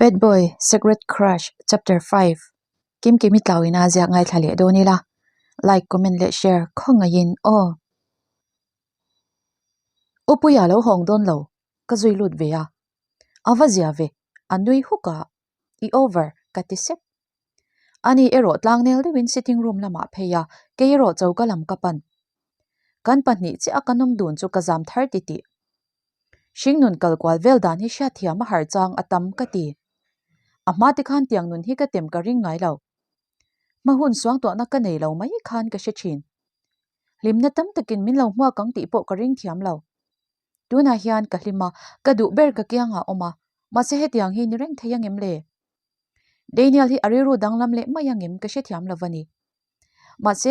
Bad Boy, Secret Crush, Chapter 5 Kimkimi tlauina ziak ngaithla leh dawn ila. Like, comment leh share khawngaihin aw. Upuia lo hawng dawn lo, ka zui lut ve a. A va zia ve, a nui huk a, i over ka ti sep. Ani erawh tlangnel deuhin sitting room lamah phei a, kei erawh choka lam ka pan. Kan pahnih chiah a ka nawm dun chu ka zam thar titih. Hringnun kal kual vel dan hi hriatthiam a har chang a tam ka ti. A hma te khan tiang nun hi ka tem ka ring ngai lo. Hma hun suangtuahna ka nei lo mai khan ka hre thin. Hlimna tam takin min lo hmuak ang tih pawh ka ring thiam lo. Tunah hian ka hlim a, ka duh ber ka kiangah awm a, mahse hetiang hi ni reng thei angem le? Daniel hi a rilru danglam leh mai angem ka hrethiam lo va ni. Mahse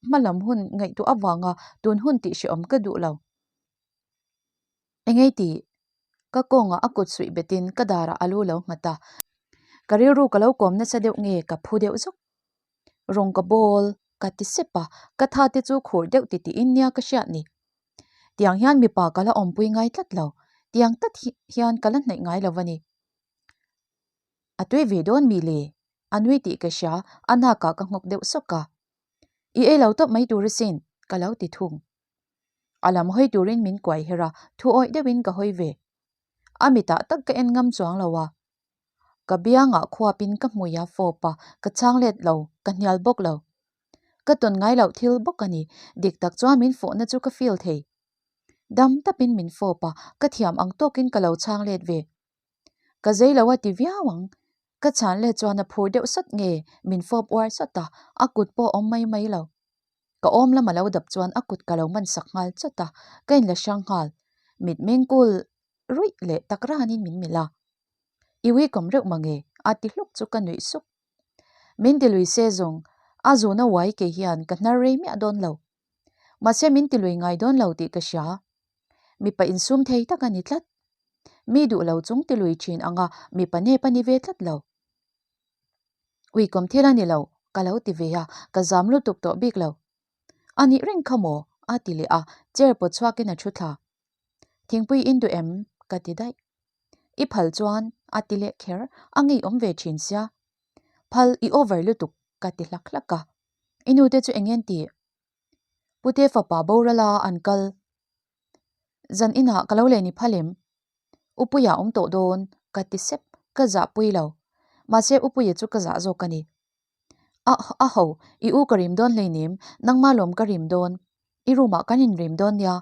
hma lam hun ngaihtuah avanga tun hun tih hrehawm ka duh lo. Engei tih? Ka kawngah a kut suih betin ka darah a lu lo nghat a. Ka rilru ka lo kawm nasa deuh nge ka phu deuh zuk. Rawng ka bawl ka ti sep a, ka tha te chu khur deuh ti tiin nia ka hriat ni. Tiang hian mipa ka la awmpui ngai tlat lo, tiang tlat hian ka la hnaih ngai lo a ni. A tui ve dawn mi le? A nui tih ka hria, a nakah ka nghawk deuh sawk a. I ei lo tawp mai tur asin, ka lo ti thung. A lam hawi turin min kuai her a, thu awih deuhin ka hawi ve. A mitah tak ka en ngam chuang lo a. Ka biangah khuapin ka hmui a fawp a, ka chhang let lo, ka hnial bawk lo. Ka tawn ngai loh thil bawk a ni, dik tak chuan min fawhna chu ka feel thei. Dam tapin min fawp a, ka thiam ang tawkin ka lo chhang let ve. Ka zei lo a ti viau ang. Ka chhan let chuan a phur deuh sawt nge min fawp uar sawt a, a kut pawh a awm mai mai lo. Ka awm lam a lo dap chuan a kut ka lo man sak nghal chawt a, ka inla hrang nghal. Mit meng kul ruih leh tak ranin min melh a. I uikawm reuh mange a ti hluk chu ka nuih suk. Min ti lui se zawng, a zuna uai kei hian ka hnar rei miah dawn lo. Mahse min ti lui ngai dawn lo tih ka hria. Mipa insum thei tak a ni tlat. Mi duh lo chung ti lui thin anga mipa nep a ni ve tlat lo. Uikawm thil a ni lo, ka lo ti ve a, ka zam lutuk tawh bik lo. A nih reng kha maw? a ti leh a, chair pawt chhuakin a thu thla. Thingpui in duh em? ka ti daih. I phal chuan a ti leh kher, a ngeiawm ve thin sia. Phal i over lutuk ka ti hlak hlak a. I nu te chu eng ngen tih? Pute fapa boral a an kal. Zan inah ka lo leh ni phal em? Upuia awm tawh dawn ka ti sep, ka zah pui lo. Mahse Upuia chu ka zah zawk a ni. A a ho, i u ka rim dawn hleinem, nangma lawm ka rim dawn. I room ah kan inrim dawn nia.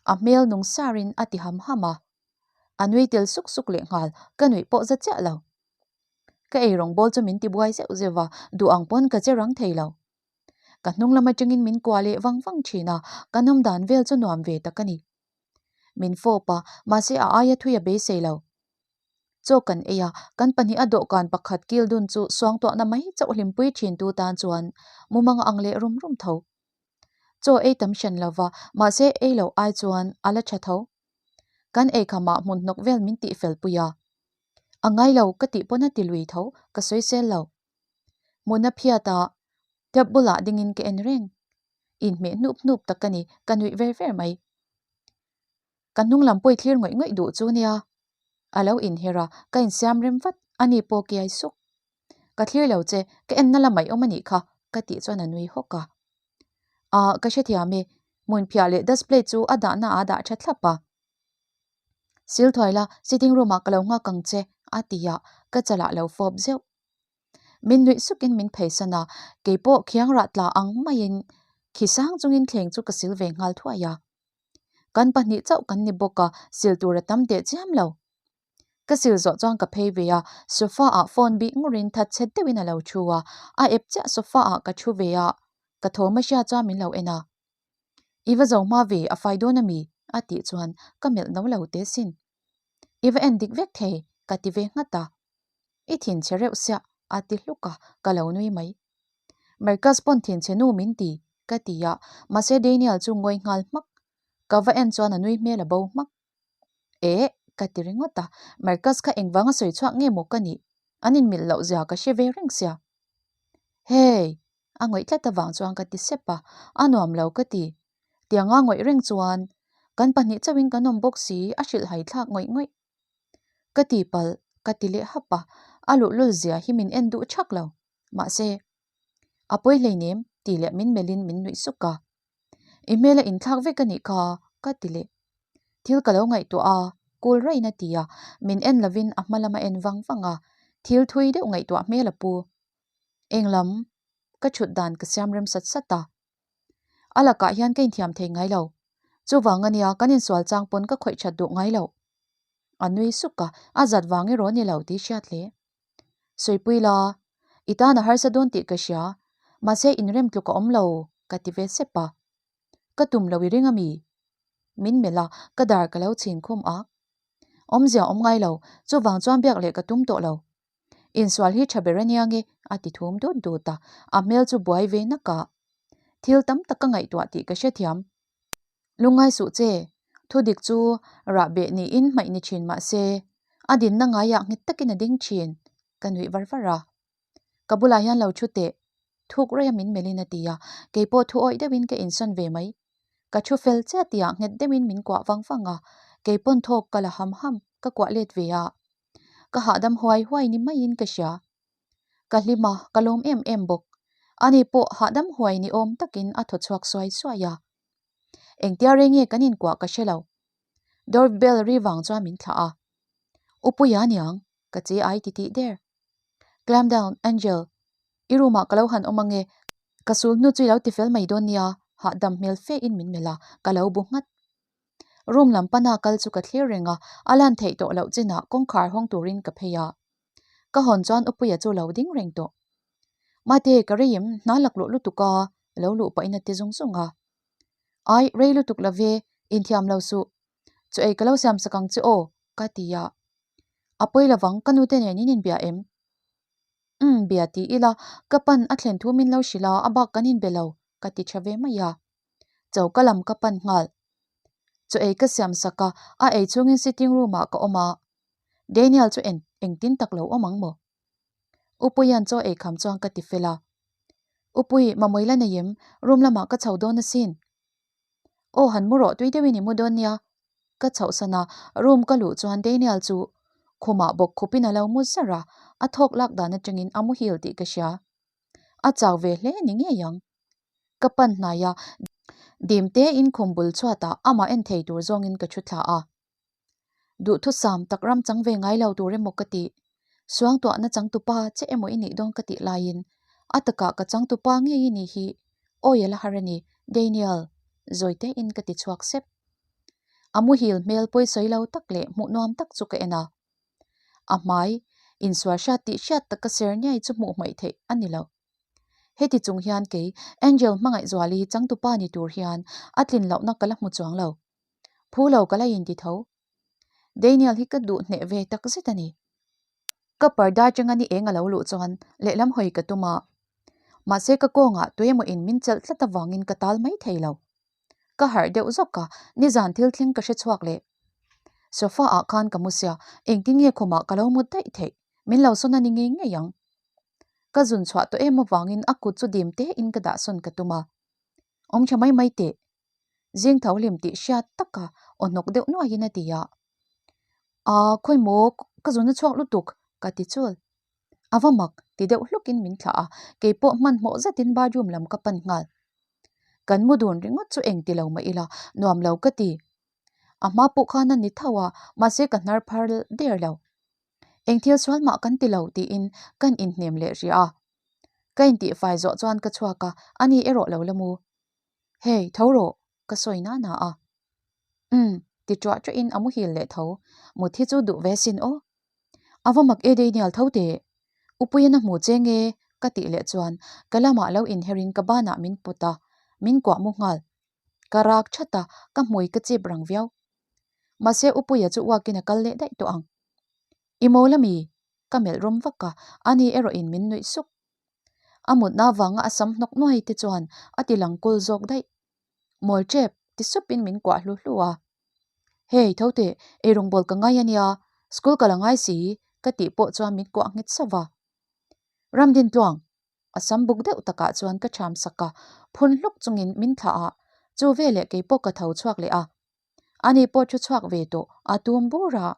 A hmel nung sarin a ti ham ham a. A nui tel suk suk leh nghal, ka nuih pawh za chiah lo. Ka ei rawng bawl chu min ti buai zeuh zeuh a, duh ang pawn ka che rang thei lo. Ka hnung lam atangin min kuah leh vang vang thin a, ka nawm dan vel chu nuam ve tak a ni. Min fawp a, mahse a aia thui a beisei lo. Chaw kan ei a, kan pahnih a dawhkan pakhat kil dun chu suangtuahna mai chauh hlimpui thin tu tan chuan mumang ang leh rum rum tho. Chaw ei tam hran lo va, mahse ei loh ai chuan a la tha tho. Kan ei khamah hmun hnawk vel min tih fel pui a. A ngai lo ka tih pawn a ti lui tho, ka sawi sel lo. Hmuna phiat a, tap bulah dingin ka en reng. Inhmeh hnup hnup tak ka ni, ka nuih ver ver mai. Ka hnung lam pawh i thlir ngawih ngawih duh chu nia. A lo inher a, ka insiam rem vat, ani pawh kiai suk. Ka thlir lo che, ka enna lamah i awm a nih kha, ka tih chuan a nui hawk a. Ahh, ka hrethiam e, hmunphiah leh dust plate chu a dahna ah a dah tha thlap a. Sil thuai la, sitting room ah ka lo nghak ang che, a ti a, ka chalah lo fawp zeuh. Min nuih sukin min pheisan a, kei pawh khiang rah tla ang maiin khi sang chungin thleng chu ka sil ve nghal thuai a. Kan pahnih chauh kan ni bawk a, sil tur a tam teh chiam lo. Ka sil zawh chuan ka phei ve a, sofa ah phone bih ngurin thatchhe deuhin a lo thu a, a ep chiah sofa ah ka thu ve a, ka thawm a hria chuan min lo en a. I va zo hma ve, a fai dawn a mi? a tih chuan ka melh no lo teh sin. I va en dik vek thei, ka ti ve nghat a. I thinchhe reuh siah, a ti hluk a, ka lo nui mai. Marcus pawn thinchhe nu min ti, ka ti a, mahse Daniel chu ngawi nghal hmak. Ka va en chuan a nui hmel a bo hmak. Eh! ka ti ringawt a, Marcus kha engvanga sawi chhuak nge maw ka nih? An inmilh loh zia ka hre ve reng sia. Hey! A ngawih tlat avang chuan ka ti sep a, a nuam lo ka ti. Tianga ngawih reng chuan kan pahnih chauhin kan awm bawk si, a hrilh hai thlak ngawih ngawih. Ka ti palh, Ka ti leh hap a, a luhlul zia hi min en duh thak lo. Mahse, a pawi hleinem tih leh min melhin min nuih suk a. I hmel a inthlak vek a nih kha, ka ti leh. Thil ka lo ngaihtuah a, kul rain a ti a, min en lovin a hma lam a en vang vang a, thil thui deuh ngaihtuah hmel a pu. Englam, ka thut dan ka siam rem sat sat a. A lakah hian ka inthiam thei ngai lo. Chuvang a nia, kan insual chang pawn ka khawih that duh ngai lo. A nui suk a, a zat vang erawh a ni lo tih hriat hle. Sawipui la, i tan a harsa dawn tih ka hria, mahse inrem tluk a awm lo, ka ti ve sep a. Ka tum lo i ring a mi? Min melh a, ka dar ka lo chhin khum a. Awmzia awm ngai lo, chuvang chuan biak leh ka tum tawh lo. Insual hi tha ber a nia nge? a ti thum dut dut a, a hmel chu buai ve nak a. Thil tam tak ka ngaihtuah tih ka hrethiam. Lungngai suh che, thu dik chu rah beh niin hmaih ni thin mah se, a dinna ngaiah nghet takin a ding thin, ka nuih var var a. Ka bulah hian lo thu teh, thuk raih a min melhin a ti a, kei pawh thu awih deuhin ka insawn ve mai. Ka thu fel chiah tihah nghet deuhin min kuah vang vang a, kei pawn thawk ka la ham ham, ka kuah let ve a. Ka hahdam huai huai ni maiin ka hria. Ka hlim a, ka lawm em em bawk. Ani pawh hahdam huai ni awm takin a thaw chhuak suai suai a. Engtia rei nge kan inkuah ka hre lo. Door bell ri vang chuan min thlah a. U Puia aniang, ka che ai ti tih der. Climb down, Angel. I room ah ka lo han awm ange. Ka sul hnu chu i lo ti fel mai dawn nia, hahdam hmel fe in min melh a, ka lo bu nghat. Room lam pana kal chu ka thlir reng a, a lan theih tawh loh chinah kawngkhar hawng turin ka phei a. Ka hawn chuan Upuia chu lo ding reng tawh. Mate, ka rei em, hna laklawh lutuk a, lo luh pahin a ti zung zung a. Ai, rei lutuk lo ve, inthiam lo suh. Chu ei ka lo siam sak ang che aw, ka ti a. A pawi lovang, ka nute nen in inbia em? Umm, bia ti ila, ka pan a thlen thu min lo hrilh a, a bak kan inbe lo, ka ti tha ve mai a. Choka lam ka pan nghal. Chaw ei ka siam sak a, a ei chungin sitting room ah ka awm a. Daniel chu eng engtin tak lo awm ang maw? Upuia'n chaw ei kham chuan ka ti fel a. Upui, mamawih la nei em? Room lamah ka chho dawn asin. Aw han mu rawh tui deuhin i mu dawn nia. Ka chhohsan a, room ka luh chuan Daniel chu khumah bawk khupin a lo mu zar a, a thawk lak dan atangin a muhil tih ka hria. A chau ve hle ni ngei ang. Ka pan hnai a, dim tein khum bul chhuatah amah en thei tur zawngin ka thu thla a. Duhthusam tak ram chang ve ngai lo tur emaw ka tih? Suangtuahna changtupa che emaw i nih dawn ka tih laiin a takah ka changtupa ngei i nih hi awi a la har a ni, Daniel, zawi tein ka ti chhuak sep. A muhil hmel pawisawi lo tak leh hmuh nuam tak chu ka en a. A hmai insual hriat tih hriat taka ser ngei chu hmuh hmaih theih a ni lo. Heti chung hian kei Angel Hmangaihzuali changtupa ni tur hian a tlin lohna ka la hmu chuang lo. Phu lo ka la inti tho. Daniel hi ka duh hneh ve tak zet a ni. Ka parda atanga ni eng a lo luh chuan lehlam hawi ka tum a. Mahse ka kawngah tuemaw in min chelh tlat avangin ka tal mai thei lo. Ka harh deuh zawk a, nizan thil thleng ka hre chhuak leh. Sofa ah khan ka mu sia, engtin nge khumah ka lo mut daih theih? Min lo sawn a ni ngei ngei ang. Ka zun chhuah tawh em avangin a kut chu dim tein ka dahsawn ka tum a. Awm tha mai mai teh. Zing tho hlim tih hriat taka aw hnawk deuh nuaiin a ti a. Aa, khawi maw, ka zun a chhuak lutuk, ka ti chul. A va mak, ti deuh hlukin min thlah a, kei pawh hmanhmawh zetin bathroom lam ka pan nghal. Kan mu dun ringawt chu eng ti lo mah ila, nuam lo ka ti. A hma pawh khan a ni tho a, mahse ka hnar phar der lo. Eng thil sual mah kan ti lo tiin kan inhnem leh rih a. Ka intihfai zawh chuan ka chhuak a, ani erawh lo la mu. Hey, tho rawh, ka sawi na na a. Umm, ti ṭuah ṭuahin a muhil leh tho. Mut hi chu duh ve sin aw. A va mak e Daniel tho teh. Upuiin a hmu che nge? ka tih leh chuan ka lamah lo inherin ka banah min pawt a, min kuah mu nghal. Ka rak that a, ka hmui ka chip rang viau. Mahse Upuia chu uakin a kal leh daih tawh ang. I mawl ami? Ka melh rawm vak a, ani erawhin min nuih suk. A mutna avanga a sam hnawk nuai te chuan a ti lang kul zawk daih. Mawl tep ti supin min kuah hlu hlu a. Hey, tho teh, eirawngbawl ka ngai ania, school ka la ngai si, ka tih pawh chuan min kuah nghet sauh a. Ramdintluang, a sam buk deuh takah chuan ka ṭham sak a, phun hluk chungin min thlah a, chu veleh keipawh ka tho chhuak leh a. Ani pawh thu chhuak ve tawh, a tum bur a.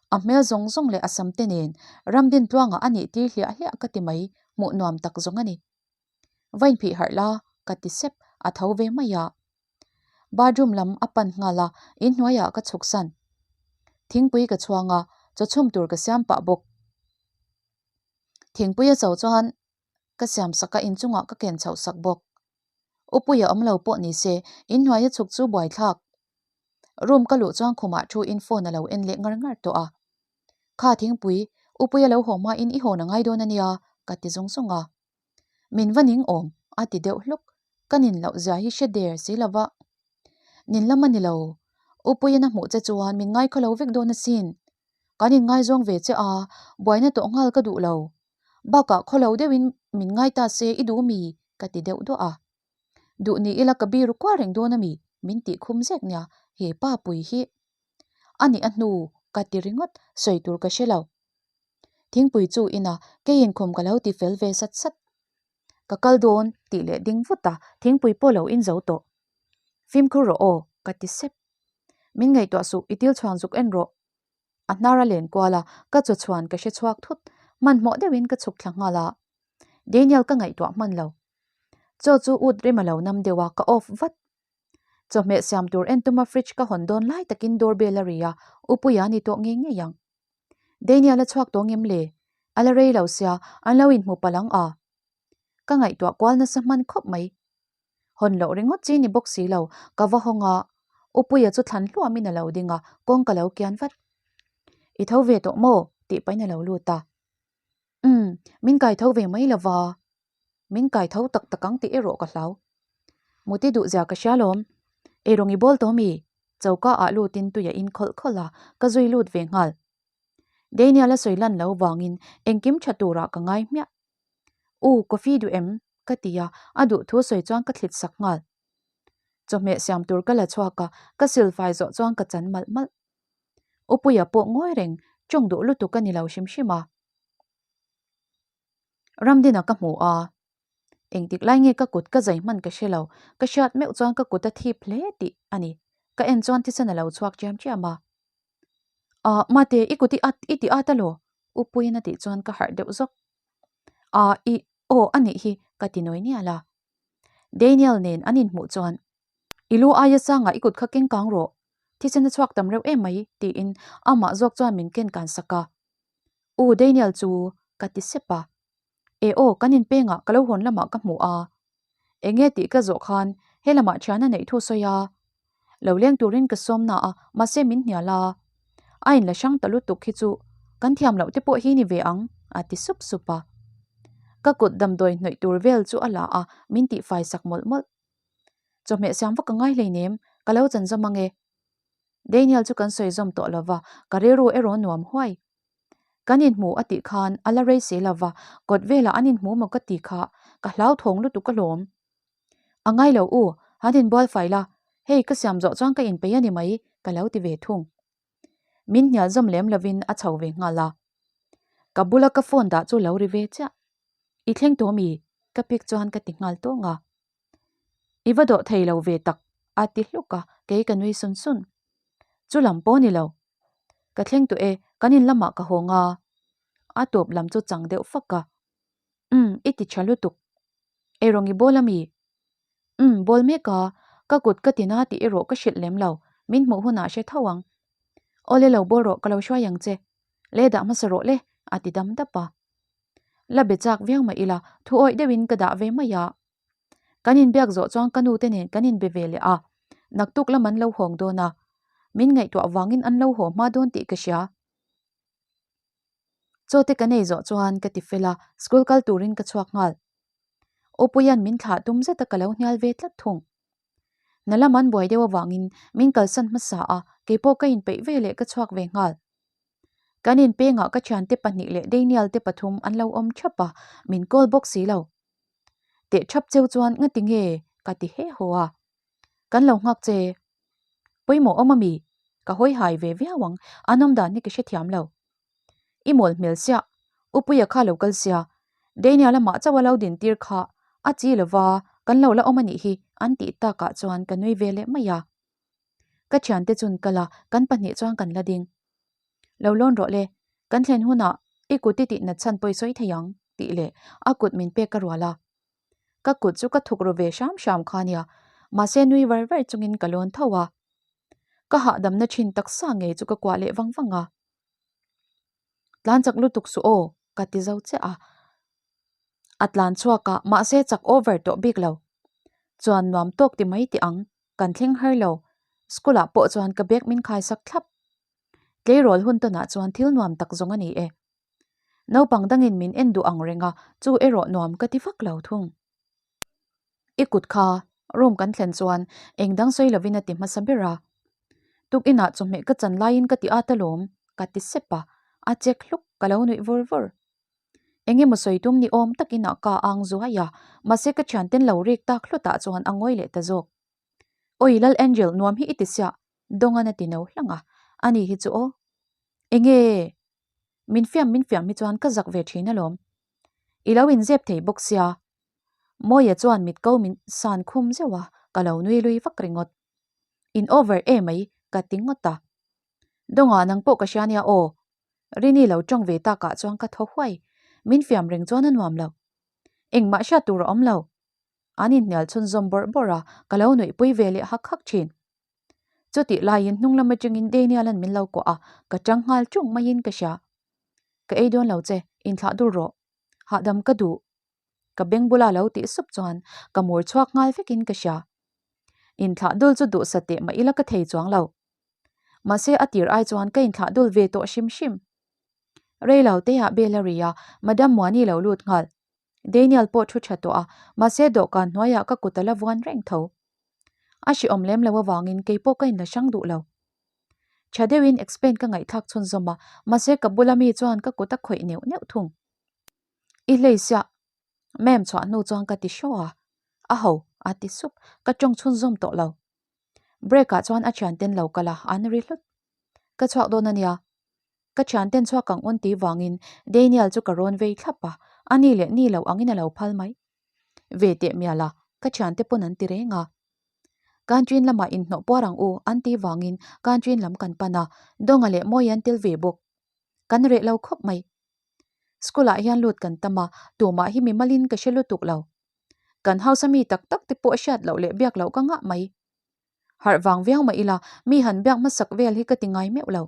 A hmel zawng zawng leh a sam te nen Ramdintluanga a nih tir hliah hliah ka ti mai, hmuh nuam tak zawng a ni. Va inphih harh la, ka ti sep, a tho ve mai a. Bathroom lam a pan nghal a, inhnuaiah ka chhuk san. Thingpui ka chhuang a, chaw chhum tur ka siam pah bawk. Thingpui a cho chuan ka siam sak a, inchungah ka ken chhoh sak bawk. Upuia awm lo pawh ni se, inhnuaia chhuk chu buaithlak. Room ka luh chuan khumah thu in phone a lo en leh ngar ngar tawh a. Kha thingpui, Upuia lo haw hmain i hawn a ngai dawn a nia, ka ti zung zung a. Min va ning awm, a ti deuh hluk. Ka nin loh zia hi hre der si lo va. Nin lam a ni lo. Upuiin a hmuh che chuan min ngai khaw lo vek dawn asin. Kan inngaizawng ve che a, buaina tawh nghal ka duh lo. Bakah khaw lo deuhin min ngai ta se i duh mi? ka ti deuh duah a. Duh ni ila ka biru kual reng dawn a mi? min tih khum zek nia, he pa pui hi. A nih a hnu, ka ti ringawt, sawi tur ka hre lo. Thingpui chu ina keiin khum ka lo ti fel ve sat sat. Ka kal dawn tih leh ding vut a, thingpui pawh lo in zo tawh. Fimkhur rawh aw, ka ti sep. Min ngaihtuah suh, i til chhuan zuk en rawh. A hnar a len kual a, ka chaw chhuan ka hre chhuak thut. Hmanhmawh deuhin ka chhuk thla nghal a. Daniel ka ngaihtuah hman lo. Chaw chu ut rim a lo nam deuh a, ka off vat. Chawhmeh siam tur en tuma fridge ka hawn dawn lai takin door bell a ri a, U Puia ni tawh ngei ngei ang. Daniel a chhuak tawh ngem le? A la rei lo sia, an lo inhmu palh ang a. Ka ngaihtuah kual nasa hman khawp mai. Hawn loh ringawt chi ni bawk si lo, ka va hawng a, U Puia chu thlan hluamin a lo ding a, kawng ka lo kian vat. I tho ve tawh maw? tih pahin a lo lut a. Umm, min kai tho ve mai lova. Min kai tho tak tak ang tih erawh ka hlau. Muti duh zia ka hria lawm. Eirawng i bawl tawh mi? Choka ah lutin tui a in khawlh khawlh a, ka zui lut ve nghal. Daniel a sawi lan lo vangin engkim tha turah ka ngai hmiah. U, coffee duh em? ka ti a, a duh thu sawi chuan ka thlit sak nghal. Chawhmeh siam tur ka la chhuak a, ka silfai zawh chuan ka chan malh malh. Upuia pawh ngawi reng, tawng duh lutuk a ni lo hrim hrim a. Ramdina ka hmu a, engtik lai nge ka kut ka zai hman ka hre lo, ka hriat meuh chuan ka kut a thip hle tih a ni. Ka en chuan thisen a lo chhuak chiam chiam a. Ah, mate, i kut i at i ti at alaw? Upuiin a tih chuan ka harh deuh zawk. Ah, i aw a nih hi ka ti nawi nial a. Daniel nen an inhmuh chuan I lu aia sangah i kut kha keng kang rawh, thisen a chhuak tam reuh em mai tiin amah zawk chuan min ken kan sak a. U Daniel chu ka ti sep a. E aw, kan inpengah ka lo hawn lamah ka hmu a. Enge tih ka zawh khan he lamah thian a neih thu sawi a. Lo leng turin ka sawm na a, mahse min hnial a. A inla hrang ta lutuk hi chu kan thiam loh te pawh hi ni ve ang a ti sup sup a. Ka kut damdawi hnawih tur vel chu a la a, min tihfai sak mawlh mawlh. Chawhmeh siam vak ka ngai hleinem, ka lo chan zawm ange. Daniel chu kan sawi zawm tawh lova, ka rilru erawh nuam huai. Kan inhmu a tih khan a la rei si lova, kawt velah an inhmu maw ka ti kha, ka hlauthawng lutuk alawm. A ngai lo u, han inbual fai la, hei ka siam zawh chuan ka inpeih a ni mai, ka lo ti ve thung. Min hnial zawm lem lovin a chho ve nghal a. Ka bula ka phone dah chu lo ri ve chiah. I thleng tawh mi? Ka pick chuan ka ti nghal tawng a. I va dawh thei lo ve tak, a ti hluk a, kei ka nui sun sun. Chu lam pawh ni lo. Ka thleng tawh e, kan in lamah ka hawng a. A tawp lam chu chang deuh fak a. Umm, i ti tha lutuk. Eirawng i bawl a mi? Umm, bawl mek a, ka kut ka ti na tih erawh ka hrilh lem lo, min hmuh hunah hre tho ang. Awle lo bawl rawh, ka lo hruai ang che. Le dah hmasa rawh le, a ti dam dap a. La be chak viau mah ila, thu awih deuhin ka dah ve mai a. Kan inbiak zawh chuan ka nu te nen kan inbe ve leh a, naktuk lam an lo hawng dawn a, min ngaihtuah vangin an lo haw hma dawn tih ka hria. Chaw te kan ei zawh chuan ka ti fel a, school kal turin ka chhuak nghal. Upuia'n min thlah tum zet a ka lo hnial ve tlat thung. Hna lam an buai deuh avangin min kalsan hmasa a, keipawh ka inpeih ve leh ka chhuak ve nghal. Kan inpengah ka thiante pahnih leh Daniel te pathum an lo awm thap a, min call bawk si lo. Teh thap cheu chuan ngati nge ka ti he haw a. Kan lo nghak che. Pawimawh awm ami? Ka hawi hai ve viau ang, an awm dan hi ka hrethiam lo. I mawl hmel siah, Upuia kha lo kal sia, Daniel amah chauh a lo din tir kha a chi lova kan lo la awm anih hi an tih takah chuan ka nui ve leh mai a. Ka thiante chun kal a, kan pahnih chuan kan la ding. Lo lawn rawh le, kan thlen hunah i kut i tih nat chhan pawh i sawi thei ang, tih leh a kut min pek ka rual a. Ka kut chu ka thuk ru ve hram hram kha nia, mahse nui var var chungin ka lawn tho a. Ka hahdamna thin taksa ngei chu ka kuah leh vang vang a. Tlan chak lutuk suh aw, ka ti zo chiah a. A tlan chhuak a, mahse chak over tawh bik lo. Chuan nuam tawk ti mai tih ang, kan thleng har lo. School ah pawh chuan ka bag min khai sak thlap. Tleirawl hun tawnah chuan thil nuam tak zawng a ni e. Naupang dangin min en duh ang reng a, chu erawh nuam ka ti vak lo thung. I kut kha room kan thlen chuan eng dang sawi lovin a ti hmasa ber a. Tukinah chawhmeh ka chan laiin ka ti at alawm, ka ti sep a, a chek hluk ka lo nuih vur vur. Eng emaw sawi tum ni awm takin a ka ang zuai a, mahse ka thianten lo rik tak hlutah chuan a ngawi leh ta zawk. Awi Lal Angel nuam hi i ti siah, Dawngan a ti no hlang a, ani hi chu aw. Enge? Min fiam min fiam hi chuan ka zak ve thin alawm. I lo inzep thei bawk sia. Mawia chuan mit ko min san khum zeuh a, ka lo nui lui vak ringawt. In over e mai ka ti ngawt a. Dawnga nang pawh ka hria nia aw. Rini lo tawng ve takah chuan ka thaw huai. Min fiam reng chuan a nuam lo. Engmah hriat tur a awm lo. An inhnial chhunzawm bawrh bawrh a, ka lo nuihpui ve leh hak hak thin. Chutih laiin hnung lam atangin Daniel-a'n min lo kuah a, ka tang nghal tung maiin ka hria. Ka ei dawn lo che, inthlah dul rawh. Hahdam ka duh. Ka beng bula lo tih sup chuan ka mur chhuak nghal vekin ka hria. Inthlah dul chu duhsa teh mah ila ka thei chuang lo. Mahse a tir ai chuan ka inthlah dul ve tawh hrim hrim. Reilo teah bel a ri a, Madam Muani lo lut nghal. Daniel pawh thu tha tawh a, mahse dawhkan hnuaiah ka kut a la vuan reng tho. A hrehawm lem lo avangin kei pawh ka inla hrang duh lo. Tha deuhin explain ka ngaihthlak chhunzawm a, mahse ka bula mi chuan ka kut a khawih neuh neuh thung. I hlei siah, ma'am chhuah hnu chuan ka ti hraw a, a ho, a ti sup, ka tawng chhunzawm tawh lo. Break ah chuan a thianten lo kal a, an ri hlut. Ka chhuak dawn a nia, Ka thianten chhuak ang un tih vangin Daniel chu ka rawn vei thlap a, a ni leh ni lo angin a lo phal mai. Ve teh mial a, ka thiante pawn an ti reng a. Canteen lamah inhnawh puar ang u an tih vangin canteen lam kan pan a, Dawnga leh Mawi an tel ve bawk. Kan reh lo khawp mai. School ah hian lut kan tam a, tumah hi mimalin ka hre lutuk lo. Kan house a mi tak tak te pawh hriat loh leh biak loh ka ngah mai. Harh vang viau mah ila, mi han biak hmasak vel hi ka ti ngai meuh lo.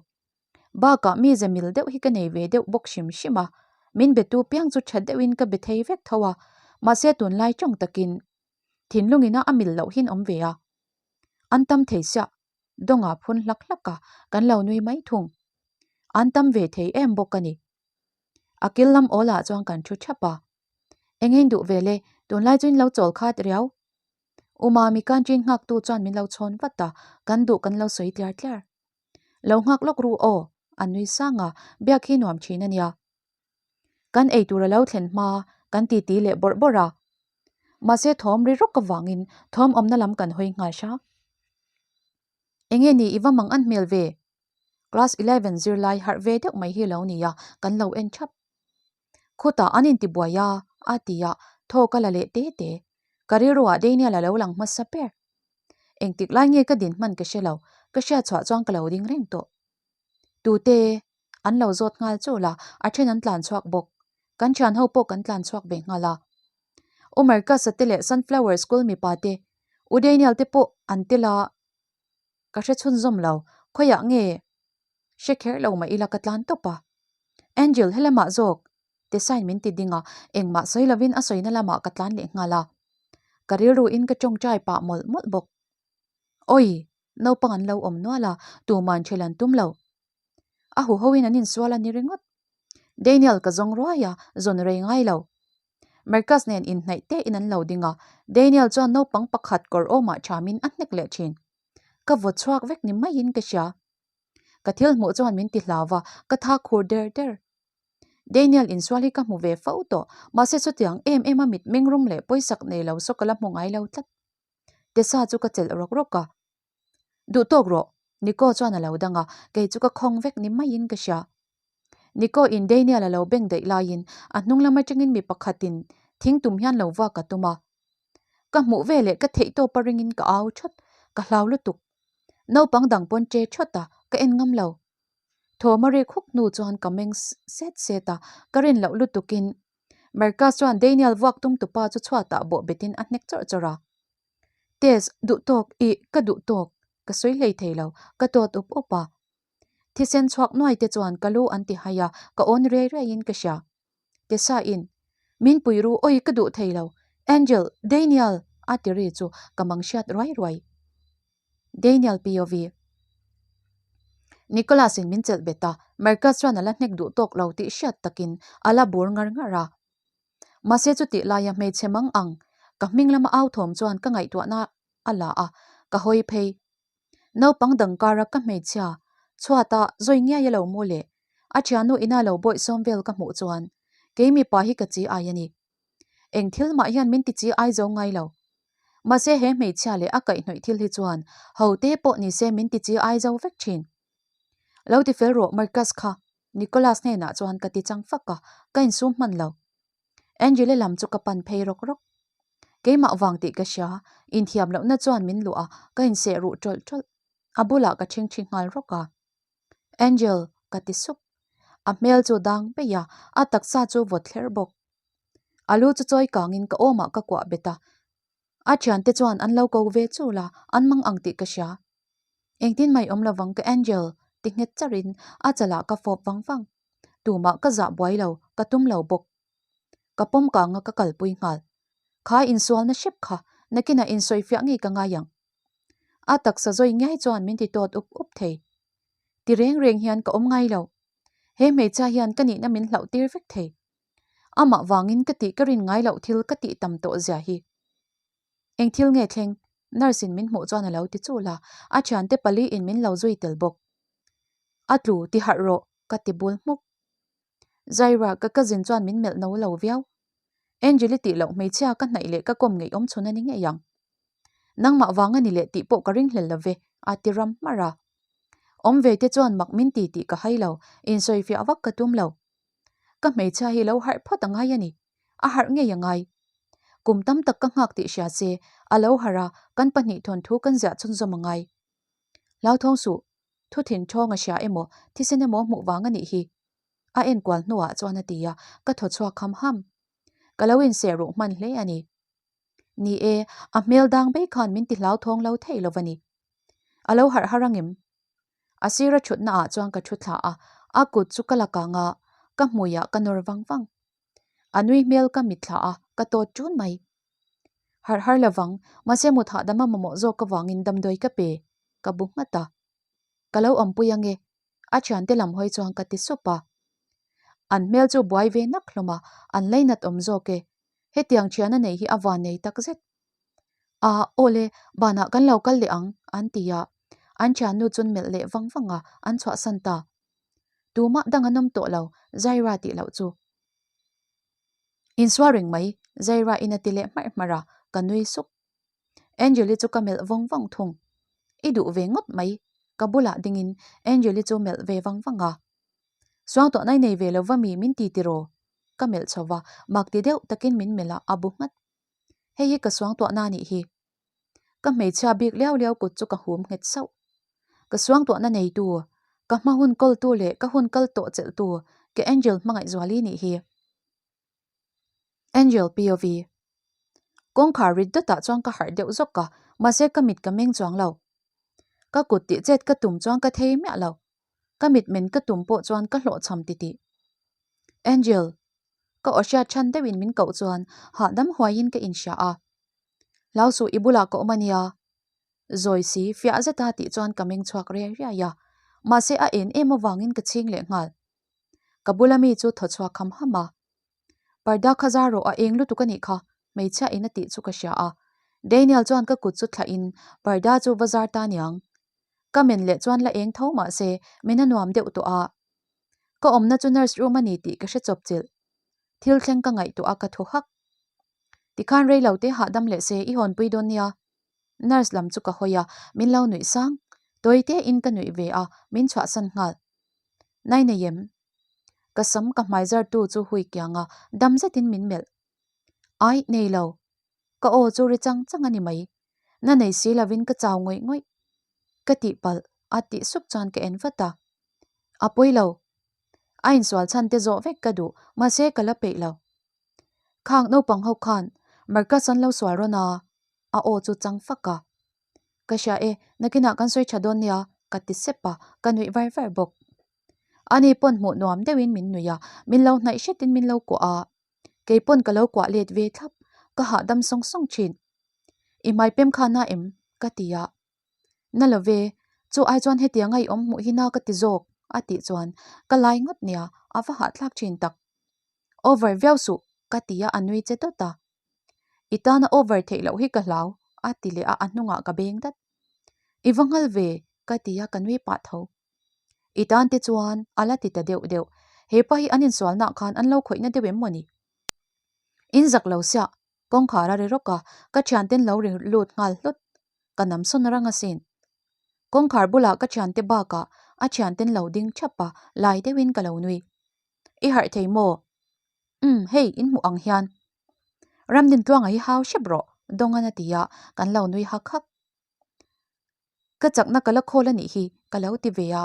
Bakah mi ze mil deuh hi ka nei ve deuh bawk hrim hrim a, min betu piang chu tha deuhin ka be thei vek tho a, mahse tunlai tawng takin thinlung ina a mil loh hin awm ve a. An tam thei siah, Dawnga phun hlak hlak a, kan lo nui mai thung. An tam ve thei em bawk a ni. A kil lam awl ah chuan kan thu thap a. Eng in duh ve le, tunlai chu in lo chawl khat riau. U Mami canteen nghaktu chuan min lo chhawn vat a, kan duh kan lo sawi tliar tliar. Lo nghak lawk ru aw, a nui sang a, biak hi nuam thin a nia. Kan ei tur a lo thlen hma kan titi leh bawrh bawrh a. Mahse thawm ri rawk avangin thawm awmna lam kan hawi nghal hrang. Enge ni i va mang an hmel ve? Class 11 zirlai harh ve deuh mai hi lo nia, kan lo en thap. Khutah an intibuai a, a ti a, thaw ka la leh te te. Ka rilruah Daniel a lo lang hmasa ber. Engtik lai nge ka din hman ka hre lo, ka hriat chhuah chuan ka lo ding reng tawh. Tute? An lo zawt nghal chul a, a then an tlan chhuak bawk. Kan thian ho pawh kan tlan chhuak ve nghal a. U Marcus-a te leh Sunflower School mipa te, U Daniel te pawh an tel a, ka hre chhunzawm lo, khawiah nge? Hre kher lo mah ila ka tlan tawp a. Angel helamah zawk Tesain min ti ding a, engmah sawi lovin a sawina lamah ka tlan leh nghal a. Ka rilruin ka tawngtai pah mawlh mawlh bawk. Awi! Naupang an lo awm nual a, tuman thil an tum lo. A huhoin an insual a ni ringawt. Daniel ka zawng ruai a, zawn rei ngai lo. Marcus nen inhnaih tein an lo ding a, Daniel chuan naupang pakhat kawr awmah thamin a hnek leh thin. Ka vaw chhuak vek ni maiin ka hria. Ka thil hmuh chuan min ti hlau va, ka tha khur der der. Daniel insual hi ka hmu ve fo tawh, mahse chutiang em em a mitmeng rum leh pawisak nei lo saw ka la hmu ngai lo tlat. Tessa chu ka chelh rawk rawk a. Duh tawk rawh, Nico chuan a lo dang a, kei chu ka khawng vek ni maiin ka hria. Nico in Daniel a lo beng daih laiin a hnung lam atangin mi pakhatin thing tum hian lo vuak a tum a. Ka hmuh veleh ka theihtawp a ringin ka au thawt, ka hlau lutuk. Naupang dang pawn che thawt a, ka en ngam lo. Thawm a rik huk hnu chuan ka meng set set a, ka rin loh lutukin Marcus chuan Daniel vuak tum tupa chu chhuatah bawh betin a hnek chawrh chawrh a. Tess, duh tawk, ih, ka duh tawk, ka sawi hlei thei lo, ka tawt up up a. Thisen chhuak nuai te chuan ka lu an ti hai a, ka awn riai riai in ka hria. Tessa in, Min pui ru, awi ka duh thei lo, Angel, Daniel! a ti ri chu ka mang hriat ruai ruai. Daniel POV. Nicholas in min chelh bet a, Marcus chuan a la hnek duh tawk lo tih hriat takin a la bur ngar ngar a. Mahse chutih laia hmeichhe mang ang ka hming lama au thawm chuan ka ngaihtuahna a la a, ka hawi phei. Naupang dang kara ka hmeichhia chhuata zawi ngiai a lo mu leh a thiannu ina lo bawihsawm vel ka hmuh chuan kei mipa hi ka chi ai a ni. Eng thil mah hian min ti chi ai zo ngai lo. Mahse he hmeichhia leh a kaihhnawih thil hi chuan ho te pawh ni se min ti chi ai zo vek thin. Lo ti fel rawh Marcus kha Nicholas hnenah chuan ka ti chang fak a, ka insum hman lo. Angela lam chu ka pan phei rawk rawk. Keimah vang tih ka hria, inthiam lohna chuan min luh a, ka inseh ruh tawlh tawlh. A bulah ka ṭhingṭhi nghal rawk a. Angel, ka ti sup. A hmel chu dang peih a, a taksa chu vawt thler bawk. A lu chu chawi kangin ka awmah ka kuah bet a. A thiante chuan an lo ko ve chul a, an mang ang tih ka hria. Engtin mai awm lovang ka Angel, ti nghet charin a chalah ka fawp vang vang. Tumah ka zah buai lo, ka tum lo bawk. Ka pawm kanga ka kalpui nghal. Kha insualna hrep kha, nakinah insawifiah ngei ka ngai ang. A taksa zawi ngiai chuan min ti tawt up up thei. Ti reng reng hian ka awm ngai lo. He hmeichhia hian ka nihna min hlauh tir vek thei. Amah vangin ka tih ka rin ngai loh thil ka tih tam tawh zia hi. Eng thil nge thleng? Nurse in min hmuh chuan a lo ti chul a, a thiante pali in min lo zui tel bawk. A tlu ti harh rawh ka ti bul hmuk. Zaira ka cousin chuan min melh no lo viau. Angel i tih loh hmeichhia ka hnaih leh ka kawm ngeih awm chhun a ni ngei ang. Nangmah vang a ni leh tih pawh ka ringhlel lo ve, a ti ram hmarh a. Awm ve te chuan mak min ti tih ka hai lo, insawifiah vak ka tum lo. Ka hmeichhia hi lo harh phawt a ngai a ni, a harh ngei a ngai. Kum tam tak ka nghak tih hria se, a lo harh a, kan pahnih thawnthu kan ziah chhunzawm a ngai. Hlauthawng suh, thu thin ṭhawng a hria emaw, thisen emaw hmuh vang a nih hi. A enkual hnuah chuan a ti a, ka thaw chhuak ham ham. Ka lo inseh ruh hman hle a ni. Ni e, a hmel dang bei khan min ti hlauthawng lo thei lo va ni. A lo harh har angem? A sira thutna ah chuan ka thu thla a, a kut chu ka la kang a, ka hmuiah ka nawr vang vang. A nui hmel ka mitthla a, ka tawt ṭun mai. Harh har lovang, mahse mut hahdam a mamawh zawk avangin damdawi ka pe, ka bu nghat a. Ka lo awmpui ange, a thiante lam hawi chuan ka ti sup a. An hmel chu buai ve nak hlawm a, an lainat awm zawk e. Hetiang thian a nei hi a van nei tak zet. A, aw le, banah kan lo kal leh ang, an ti a. An thiannu chun melh leh vang vang a, an chhuahsan ta. Tumah dang an awm tawh lo, Zaira tih loh chu. Insual reng mai, Zaira in a ti leh hmarh hmarh a, ka nui suk. Angel-i chu ka melh vawng vawng thung. I duh ve ngawt mai, ka bulah dingin Angel-i chu melh ve vang vang a. Suangtuahna i nei ve lo va mi min ti tiraw? Ka melh chho va, mak ti deuh takin min melh a, a bu nghat. Hei hi ka suangtuahna a nih hi. Ka hmeichhia bik liau liau kut chu ka hum nghet sauh. Ka suangtuahna neitu, ka hma hun kawltu leh ka hun kal tawh chelhtu ka Angel Hmangaihzuali nih hi. Angel POV. Kawngkhar rit dawtah chuan ka harh deuh zawk a, mahse ka mit ka meng chuang lo. Ka kut tih chet ka tum chuan ka thei miah lo. Ka mit men ka tum pawh chuan ka hlawhchham titih. Angel. Ka aw hriat chhan deuhin min koh chuan hahdam huaiin ka inhria a. Hlau suh i bulah ka awm a nia. Zawi si fiah zeta tih chuan ka meng chhuak riai riai a, mahse a en em avangin ka chhing leh nghal. Ka bula mi chu thaw chhuak ham ham a. Parda kha zar rawh a eng lutuk a nih kha, hmeichhia in a tih chu ka hria a. Daniel chuan ka kut chu thlah in parda chu va zar ta niang. Ka men leh chuan la eng tho mahse min a nuam deuh tawh a. Ka awmna chu nurse room a ni tih ka hre chawp chilh. Thil thleng ka ngaihtuah a ka thaw hak. Tikhan rei lo te hahdam leh se i hawnpui dawn nia. Nurse lam chu ka hawi a, min lo nuih sang. Tawi te in ka nuih ve a, min chhuahsan nghal. Nai nei em? Ka sam ka hmai zar tu chu hui kiang a, dam zetin min melh. Ai, nei lo. Ka aw chu ri chang chang a ni mai. Na nei si lovin ka chau ngawih ngawih. Ka tihpalh, a tih sup chuan ka en vat a. A pawi lo. A insual chhan te zawh vek ka duh, mahse ka la peih lo. Khang naupang ho khan Marcus an lo sual rawn a, a aw chu chang fak a. Ka hria e, nakinah kan sawi tha dawn nia, ka ti sep a, ka nuih var var bawk. Ani pawn hmuh nuam deuhin min nuih a, min lo hnaih hretin min lo kuah a. Kei pawn ka lo kuah let ve thlap, ka hahdam sawng sawng thin. I hmai pem kha na em? ka ti a. Na lo ve, chu ai chuan hetianga i awm hmuh hi na ka ti zawk, a tih chuan ka lai ngawt nia, a va hahthlak thin tak. Over viau suh, ka ti a, a nui che dawt a. I tana over theih loh hi ka hlau, a ti leh a, a hnungah ka beng dat. I va nghal ve, ka ti a, ka nui pah tho. I tan te chuan a la ti ta deuh deuh. He pa hi an insualnaah khan an lo khawihna deuh em mawni? In zak lo siah, kawngkhar a ri rawk a, ka thianten lo ri lut nghal hlut. Ka nam sawn rang asin. Kawngkhar bulah ka thiante bakah a thianten lo ding thap a, lai deuhin ka lo nui. I harh thei maw? Umm, hei, in hmuh ang hian. Ramdintluanga hi hau hrep rawh, Dawngan a ti a, kan lo nui hak hak. Ka chakna ka la khawl a nih hi, ka lo ti ve a.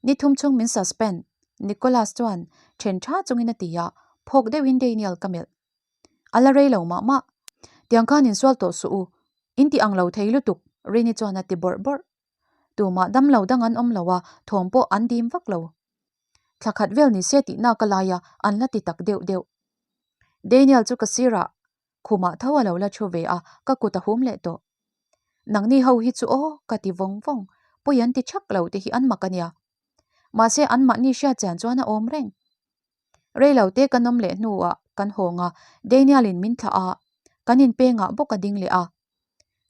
Ni thum chhung min suspend, Nicholas chuan then tha chungin a ti a, phawk deuhin Daniel ka melh. A la rei lo mah mah. Tiang khan insual tawh suh u, in ti ang lo thei lutuk, Rini chuan a ti bawrh bawrh. Tumah dam lo dang an awm lo a, thawm pawh an dim vak lo. Thla khat vel ni se tihna ka lai a, an la ti tak deuh deuh. Daniel chu ka sirah Khumah tho a lo la thu ve a, ka kut a hum leh tawh. Nangni ho hi chu aw, ka ti vawng vawng, pawi an ti chak lo te hi an mak a nia. Mahse anmahni hriat chian chuan a awm reng. Rei lo te kan awm leh hnuah kan hawng a, Daniel in min thlah a, kan inpengah bawk a ding leh a.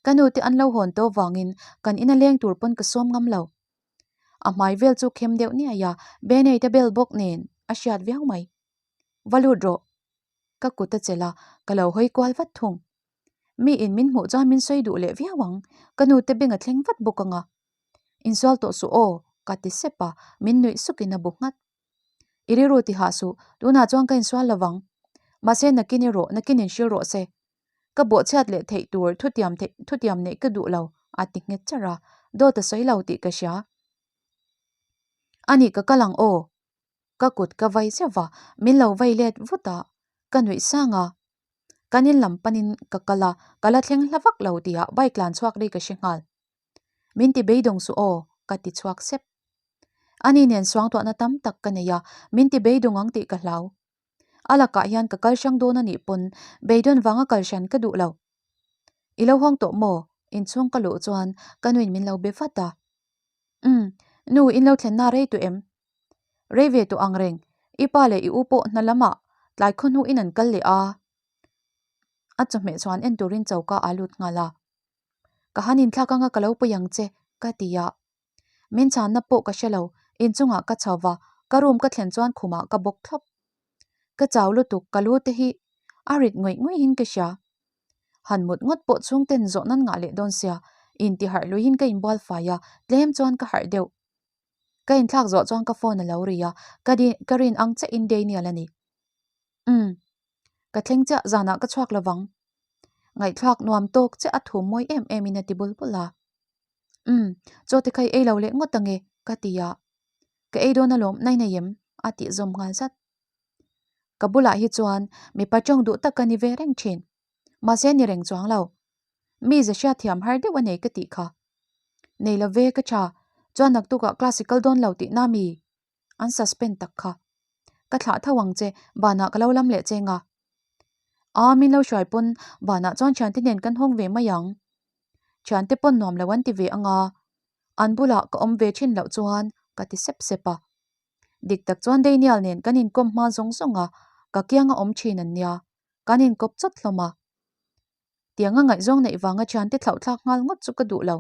Ka nu te an lo hawn tawh vangin kan ina leng tur pawn ka sawm ngam lo. A hmai vel chu khem deuh niai a, Benei te bel bawk nen a hriat viau mai. Va lut rawh. Ka kut a chelh a, ka lo hawi kual vat thung. Mi in min hmuh chuan min sawi duh leh viau ang, ka nu te beng a thleng vat bawk ang a. Insual tawh suh aw, ka ti sep a, min nuih sukin a bu nghat. I rilru ti hah suh, tunah chuan ka insual lo vang. Mahse nakin i rawh, nakin inhrilh rawh se. Ka bawhchhiat leh theih tur thutiam theih thutiam neih ka duh lo, a ti nghet charh a, dawt a sawi lo tih ka hria. Anih ka kal ang aw, Ka kut ka vai zeuh va, min lo vai let vut a, ka nuih sang a. Kan in lam panin ka kal a, ka la thleng hla vak lo tihah bike tlan chhuak ri ka hre nghal. Min ti beidawng suh aw, ka ti chhuak sep. Ani nen suangtuahna tam tak ka nei a, min ti beidawng ang tih ka hlau. A lakah hian ka kal hrang dawn a nih pawn beidawn vanga kal hran ka duh lo. I lo hawng tawh maw? Inchhung ka luh chuan ka nuin min lo be vat a. Umm, nu in lo thlenna rei tawh em? Rei ve tawh ang reng, i pa leh i u pawh hna lamah tlai khaw hnuin an kal leh a. A chawhmeh chuan en turin choka aa lut nghal a. Ka han inthlak anga ka lo pawi ang che, ka ti a. Min chhanna pawh ka hre lo, inchungah ka chho va, ka room ka thlen chuan khumah ka bawk thlawp. Ka chau lutuk, ka lu te hi a rit ngawih ngawihin ka hria. Han mut ngawt pawh chhungten zawh nan ngah leh dawn sia, intiharh luiin ka inbual fai a, tlem chuan ka harh deuh. Ka inthlak zawh chuan ka phone a lo ri a, ka di ka rin ang chiah in Daniel a ni. Umm, ka thleng chiah zanah ka chhuak lovang. Ngaihthlak nuam tawk chiah a thum mawi em em in a ti bul bul a. Umm, chaw te kha i ei lo leh ngawt ange, ka ti a. Ka ei dawn alawm, nai nei em? a tih zawm nghal zat. Ka bulah hi chuan mipa tawng duh tak ka ni ve reng thin. Mahse ni reng chuang lo. Mi ze hriat thiam har deuh a nei ka tih kha. Nei lo ve ka tha, chuan naktukah class i kal dawn lo tih na mi? An suspend tak kha. Ka thlah tho ang che, banah ka lo lam leh cheng a. Aa min lo hruai pawn banah chuan thiante nen kan hawng ve mai ang. Thiante pawn nuam lo an ti ve anga, an bulah ka awm ve thin loh chuan ka ti sep sep a. Dik tak chuan Daniel nen kan inkawm hma zawng zawng a, ka kianga awm thin an nia. Kan inkawp chawt hlawm a. Tianga ngaihzawng neih vanga thiante thlauh thlak nghal ngawt chu ka duh lo.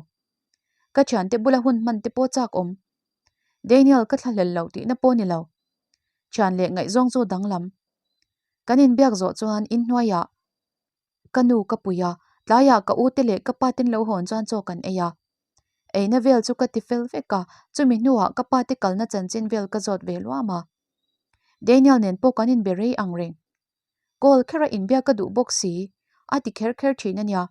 Ka thiante bula hun hman te pawh chak awm. Daniel ka thlahlel lo tihna pawh ni lo. Thian leh ngaihzawng chu danglam. Kan inbiak zawh chuan inhnuaiah Ka nu ka pui a, tlaiah ka u te leh ka pa ten lo hawn chuan chaw kan ei a. Eina vel chu ka ti fel vek a, chumi hnuah ka pa te kalna chanchin vel ka zawt ve luam a. Daniel nen pawh kan inbe rei ang reng. Call khera inbiak ka duh bawk si, a ti kher kher thin a nia.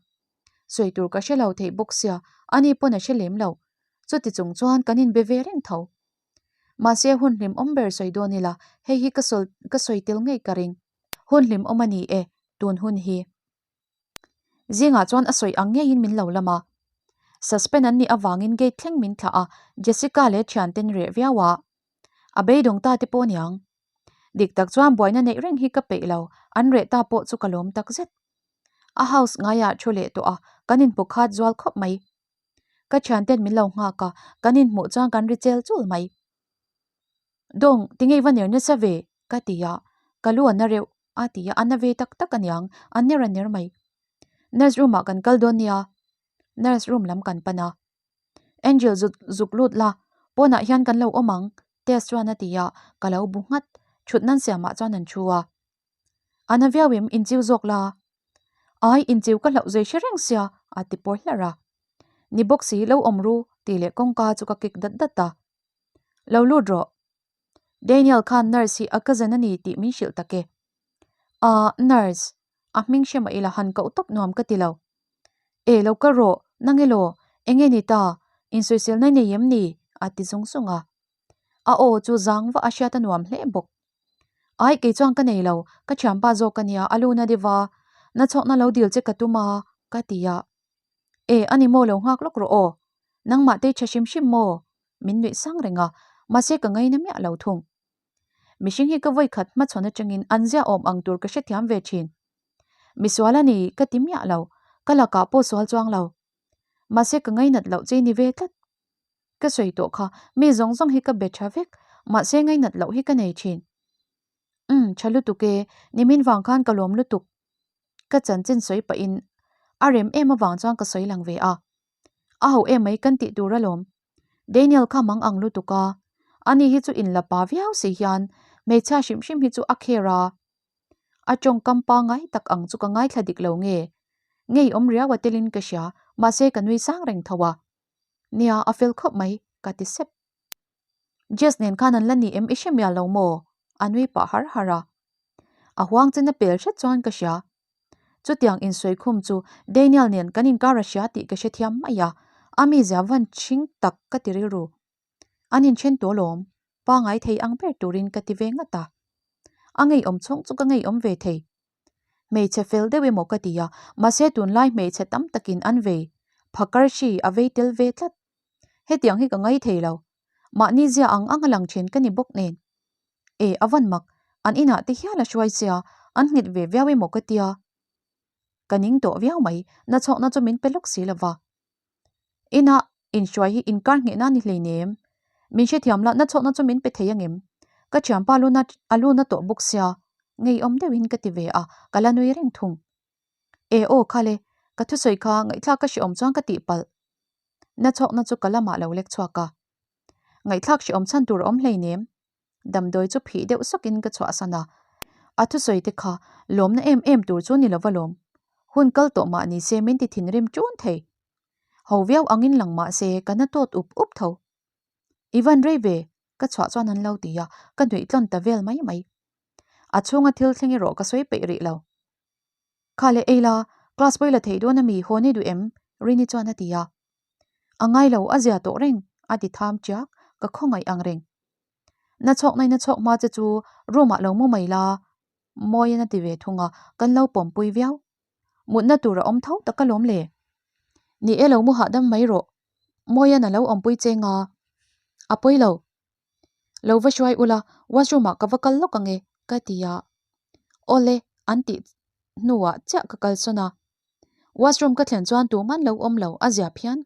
Sawi tur ka hre lo theih bawk sia, ani pawn a hre lem lo. Chuti chung chuan kan inbe ve reng tho. Mahse hun hlimawm ber sawi dawn ila, hei hi ka sawl ka sawi tel ngei ka ring. Hun hlimawm a ni e, tun hun hi. Zingah chuan a sawi ang ngeiin min lo lam a. Suspend an nih avangin gate thleng min thlah a, Jessica leh thianten reh viau a. A beidawng ta te pawh aniang. Dik tak chuan buaina neih reng hi ka peih lo, an reh ta pawh chu ka lawm tak zet. A house ngaiah thu leh tawh a, kan inhmu khat zual khawp mai. Ka thianten min lo nghak a, kan inhmuh chuan kan ri chel chul mai. Dawng, tinge i va ner nasa ve? ka ti a, ka lu a na reuh a ti a, a na ve tak tak aniang, a ner a ner mai. Nurse room ah kan kal dawn nia, nurse room lam kan pan a. Angel zuk zuk lut la, pawnah hian kan lo awm ang, test chuan a ti a, ka lo bu nghat, thut nan siamah chuan an thu a. A na viau em, inchiu zawk la. Ai, inchiu ka hlauh zui hre reng sia, a ti pawr hlarh a. Ni bawk si, lo awm ru, tih leh kawngka chu ka kik dat dat a. Lo lut rawh. Daniel khan nurse hi a cousin a ni tih min hrilh tak e. Ahh, nurse, a hming hre mah ila han koh tawp nuam ka ti lo. E, lo kal rawh, nang elaw, eng nge ni ta, insawiselna i nei em ni? a ti zung zung a. A aw chu zang vah a hriat a nuam hle bawk. Ai, kei chuan ka nei lo, ka thianpa zawk a nia, a lu na deuh a, na chhawkna lo dil che ka tum a, ka ti a. E, a ni maw lo nghak lawk rawh aw, nangmah te tha hrim hrim maw? Min nuih sang reng a, mahse ka ngaina miah lo thung. Mihring hi ka vawi khat hmachhawn atangin an zia awm ang tur ka hrethiam ve thin. Misual a ni ka ti miah lo, ka lakah pawh sual chuang lo. Mahse ka ngainat loh che ni ve tlat. Ka sawi tawh kha, mi zawng zawng hi ka be tha vek, mahse ngainat loh hi ka nei thin. Umm, tha lutuk e, nimin vang khan ka lawm lutuk. Ka chanchin sawi pahin a rem em avang chuan ka sawi lang ve a. A ho em mai kan tih tur alawm. Daniel kha mang ang lutuk a, ani hi chu in la pa viau si hian hmeichhia hrim hrim hi chu a care a. A tawngkam pangai tak ang chu ka ngaithla dik lo nge. Ngei awm riau a telin ka hria, mahse ka nui sang reng tho a. Nia, a fel khawp mai, ka ti sep. Jess nen khan an la ni em i hre mial lo maw? A nui pah har har a. A huang chen a pel hret chuan ka hria. Chutiang insawi khum chu Daniel nen kan inkar a hria tih ka hrethiam mai a, a mizia van ṭhing tak ka ti rilru. An inṭhen tawh alawm, pangai thei ang ber turin ka ti ve ngat a. A ngeiawm chhung chu ka ngeiawm ve thei. Hmeichhe fel deuh emaw ka ti a, mahse tunlai hmeichhe tam takin an vei, phakar hri a vei tel ve tlat. Hetiang hi ka ngai thei lo. Mahni zia ang ang a lang thin ka ni bawk nen. E, a van mak, an inah te hial a hruai sia, an nghet ve viau emaw ka tia. Ka ning tawh viau mai, nachhawkna chu min pe lawk si lova. Inah inhruai hi inkar nghehna a ni hleinem. Min hrethiam la, nachhawkna chu min pe thei angem? Ka thianpa luna a luna tawh bawk sia, ngeiawm deuhin ka ti ve a, ka la nui reng thung. E aw khale, ka thusawi kha ngaihthlak ka hreawm chuan ka tihpalh. Nachhawkna chu ka lamah lo lek chhuak a. Ngaihthlak hreawm chhan tur a awm hleinem. Damdawi chu phih deuh sawkin ka chhuahsan a. A thusawi te kha lawmna em em tur chu ni lova lawm. Hun kal tawh mah ni se min ti thinrim ṭun thei. Ho viau angin lang mah se ka na tawt up up tho. I van rei ve, ka chhuah chuan an lo ti a, ka nuih tlawn ta vel mai mai. A chhunga thil thleng erawh ka sawi peih rih lo. Kha leh ei la, class pawh i la theih dawn a mi, haw ni duh em? Rini chuan a ti a. A ngai lo, a zia tawh reng, a ti tham chiak, ka khawngaih ang reng. Na chhawk nai na chhawk hma che chu room ah lo mu mai la, Mawiin a ti ve thung a, kan lo pawmpui viau. Mutna tur a awm tho tak alawm le. Ni e lo mu hahdam mai rawh, Mawian a lo awmpui che nga. A pawi lo. Lo va hruai ula, washroom ah ka va kal lawk ang e, ka ti a. Awle, an tih hnuah chiah ka kalsawn a. Washroom ka thlen chuan tuman lo awm lo, a zia phian.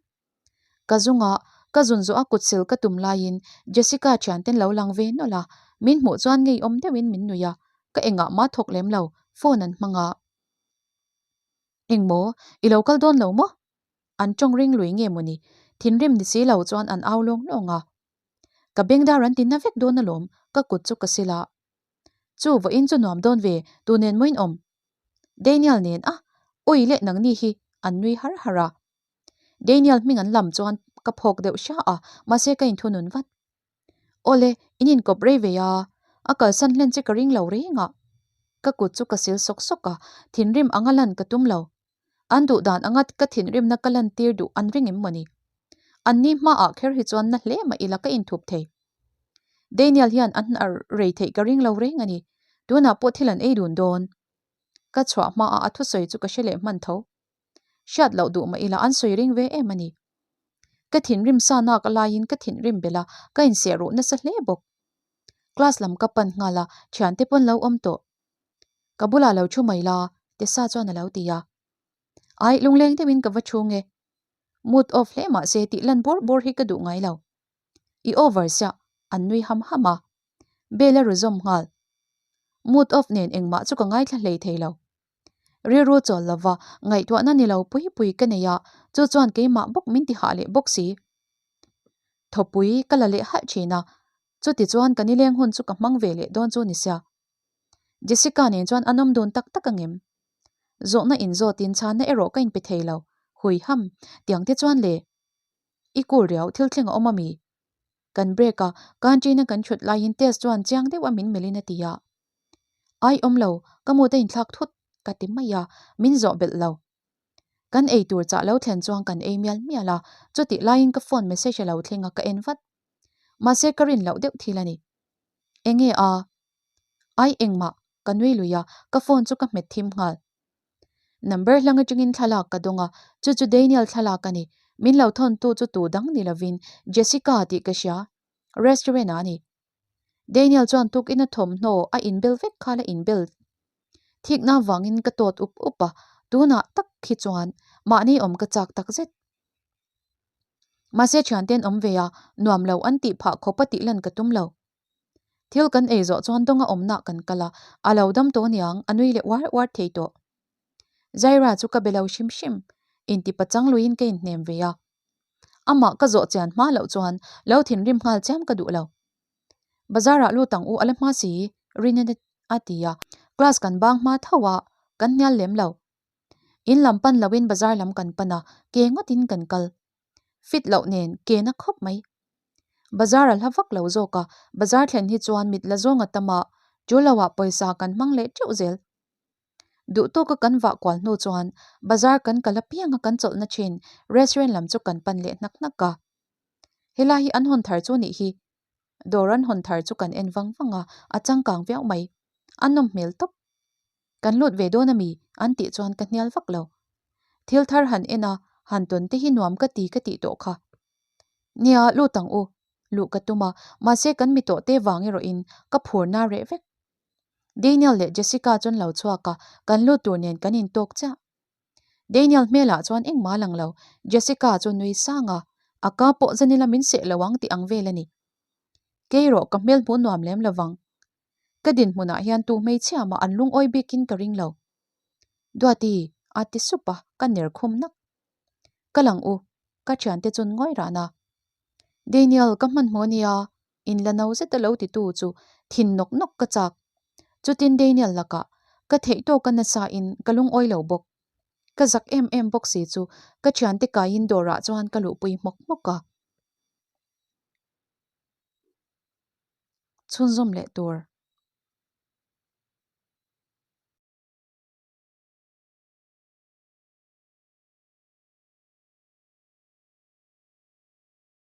Ka zunga ka zun zawh a kut sil ka tum laiin Jessica thianten lo lang ve nawlh a, min hmuh chuan ngeiawm deuhin min nui a, ka engah mah thawk lem lo, phone an hmang a. Engmaw, i lo kal dawn lo maw? An tawng ring lui nge mawni, thinrim ni si lo chuan an au lawng lawng a. Ka bengdar an ti na vek dawn alawm, ka kut chu ka sil a. Chu vawiin chu nuam dawn ve, tu nen maw in awm? Daniel nen a, ui leh nangni hi an nui har har a. Daniel hming an lam chuan ka phawk deuh hria a, mahse ka inthunun vat. Awle, in inkawp rei ve a, a kalsan hlen che ka ring lo reng a. Ka kut chu ka sil sawk sawk a, thinrim anga lan ka tum lo. An duh dan anga ka thinrimna ka lantir duh an ring em mawni? Anni hmaah kher hi chuan na hle mah ila ka inthup thei. Daniel hian a hnar rei theih ka ring lo reng a ni. Tunah pawh thil an ei dun dawn. Ka chhuah hmaah a thusawi chu ka hre leh hman tho. Hriat loh duh mah ila an sawi ring ve em a ni. Ka thinrim sa nak laiin ka thinrim belh a, ka inseh ruh nasa hle bawk. Class lam ka pan nghal a, thiante pawn lo awm tawh. Ka bulah lo thu mai la, Tessa chuan a lo ti a. Ai, lungleng deuhin ka va thu nge. Mood off hle mah se tih lan bawr bawr hi ka duh ngai lo. I over siah, an nui ham ham a. Bell a ru zawm nghal. Mood off nen engmah chu ka ngaithla hlei thei lo. Rilru chawl lova ngaihtuahna ni lo pui pui ka nei a, chu chuan keimah bawk min ti hah leh bawk si. Thawpui ka la leh halh thin a, chuti chuan ka nileng hun chu ka hmang ve leh dawn chu ni sia. Jessica nen chuan an awm dun tak tak angem? Zawhna inzawtin chhanna erawh ka inpe thei lo, hui ham, tiang te chuan le. I cool riau, thil thleng a awm ami? Kan break a, canteen a kan thut laiin test chuan chiang deuh a min melhin a ti a. Ai awm lo, ka mut a inthlak thut, ka ti mai a, min zawh belh lo. Kan ei tur chah lo thlen chuan kan ei mial mial a, chutih laiin ka phone message a lo thleng a ka en vat. Mahse ka rin loh deuh thil a ni. Enge a? Ai engmah, ka nui lui a, ka phone chu ka hmet thim nghal. Number hlang atangin thlalak ka dawng a, chu chu Daniel thlalak a ni. Min lo thawntu chu tu dang ni lovin Jessica tih ka hria. Restaurant ah a ni. Daniel chuan tukin a thawmhnaw a inbel vek kha la inbel thikna vangin ka tawt up up a, tunah tak hi chuan mahni awm ka chak tak zet. Mahse thianten awm ve a, nuam lo an tih phah khawp a tih lan ka tum lo. Thil kan ei zawh chuan dawnga awmna kan kal a, a lo dam tawh aniang a nui leh uar uar thei tawh. Zaira chu ka be lo hrim hrim, inti pachang luiin ka inhnem ve a. Amah ka zawh chian hma loh chuan lo thinrim nghal chiam ka duh lo. Bazar ah lut ang u a la hma si, Rinene a ti a, class kan bang hma tho a, kan hnial lem lo. In lam pan loin bazar lam kan pan a, ke ngawtin kan kal. Fit loh nen ke na khawp mai. Bazar a hla vak lo zawk a, bazar thlen hi chuan mit la zawng a tam a, chu lo ah pawisa kan hmang leh teuh zel. Duh tawka kan vah kual hnu chuan bazar kan kal apianga kan chawlhna thin restaurant lam chu kan pan leh hnak hnak a. Helai hi an hawn thar chu nih hi. Dawr an hawn thar chu kan en vang vang a, a changkang viau mai. A nawm hmel tawp. Kan lut ve dawn ami? An tih chuan ka hnial vak lo. Thil thar han en a, han tawn te hi nuam ka ti ka tih tawh kha. Nia, lut ang u. Luh ka tum a, mahse kan mi tawh te vang erawhin ka phurna reh vek. Daniel leh Jessica chuan lo chhuak a, kan lut tur nen kan intawk chiah. Daniel hmelah chuan engmah lang lo, Jessica chu nui sang a, a ka pawh zanila min seh lo ang tih ang vel a ni. Kei rawh ka hmel hmuh nuam lem lovang. Ka dinhmunah hian tu hmeichhia mah an lungawi bikin ka ring lo. Duati, a ti sup a, ka ner khum nak. Ka lang u, ka thiante chuan ngawi ran a. Daniel, ka hmanhmawh nia, In la no zet a lo titu chu thin nawk nawk ka chak. Chutin Daniel lakah ka theih tawka nasa in ka lungawi lo bawk. Ka zak em em bawk si chu ka thiante kaiin dawrah chuan ka luhpui hmawk hmawk a. Chhunzawm leh tur.